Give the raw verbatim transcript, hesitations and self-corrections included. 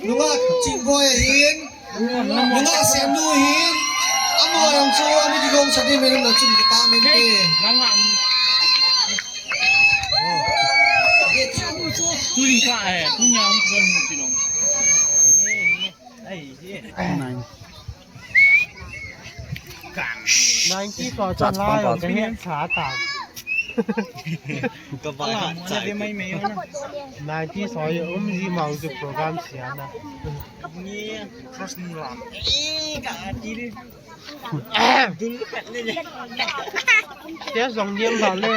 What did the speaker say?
Nungah Chingboi ahin, nungah Sennu ahin, amaho jong chu ami kigong sa ding min um na chun kita min te. Tuin ka eh, tuin yang kon mu chi long. Ninety to chan lai, ka het cha ta. Ka vai ha chai. Ninety soi um ji mau chu program sia na. Ni crush ni lam. Eh, ka ti ri. Dul ka ni le. Tia zong niam ba le.